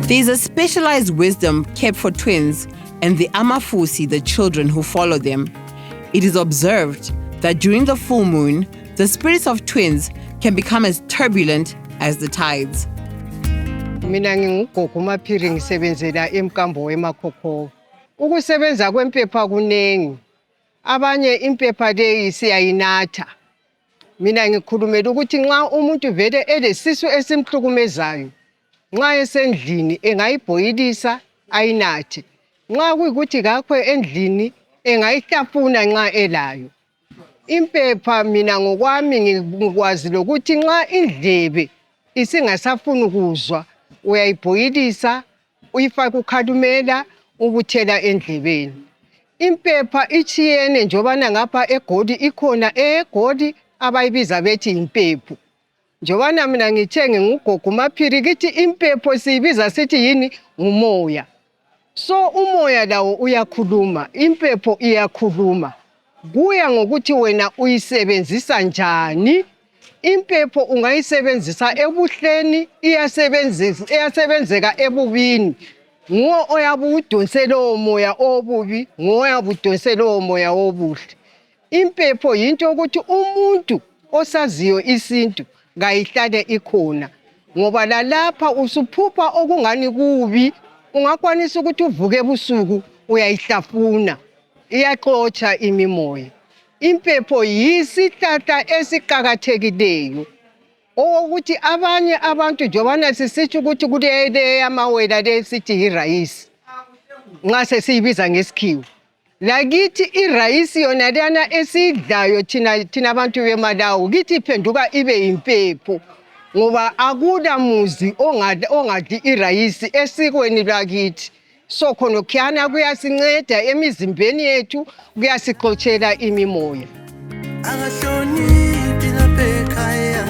There is a specialized wisdom kept for twins and the Amafusi, the children who follow them. It is observed that during the full moon, the spirits of twins can become as turbulent as the tides. Mina ngingugogo uMaphiri ngisebenzela eMkambo eMakhokhovo. Ukusebenza kwempepha kunengi. Abanye impepha leyi siyayinatha. Mina ngikhulumela ukuthi nxa umuntu vele elesisu esimhlukumezayo, nxa esendlini engayibhoyilisa ayinathe. Nxa kuyikuthi kakho endlini engayihlafuna nxa elayo. Impepha mina ngokwami ngikwazi lokuthi nxa indlebe isingasafuni ukuzwa uyayibhoyilisa uyifaka ukhalumela ubuthela endlebeni. Impepha ichiyene njobana ngapha eGoli ikhona eGoli abayibiza bethi impepho. Njobana mina ngithe ngugogo uMaphiri kithi impepho siyibiza sithi yini ngumoya. So umoya lawo uyakhuluma, impepho iyakhuluma. Kuya ngokuthi wena uyisebenzisa njani. Impepho ungayisebenzisa ebuhleni, iyasebenzeka ebubini. Nguwo oyabudonsela umoya obubi, nguwo oyabudonsela umoya obuhle. Impepho yinto ukuthi umuntu osaziyo isintu ngayihlale ikhona. Ngoba lalapha usuphupha okungani kubi, ungakwanisa ukuthi uvuke ebusuku uyayihlafuna. Iyaxotsha imimoya. Impepho yisihlahla esiqhakathekileyo. Ukuthi abanye abantu njobana sisithi ukuthi kulele yamawela lesithi irayisi. Nxa sesiyibiza ngesikhiwa. Lakithi irayisi yona lana esidlayo thina abantu beMalawi kithi iphenduka ibe impepho. Ngoba akula muzi ongadli irayisi esikweni lakithi. So khona khiyana kuyasinceda emizimbeni yethu, kuyasixoxela imimoya. Akahloniphi lapha ekhaya.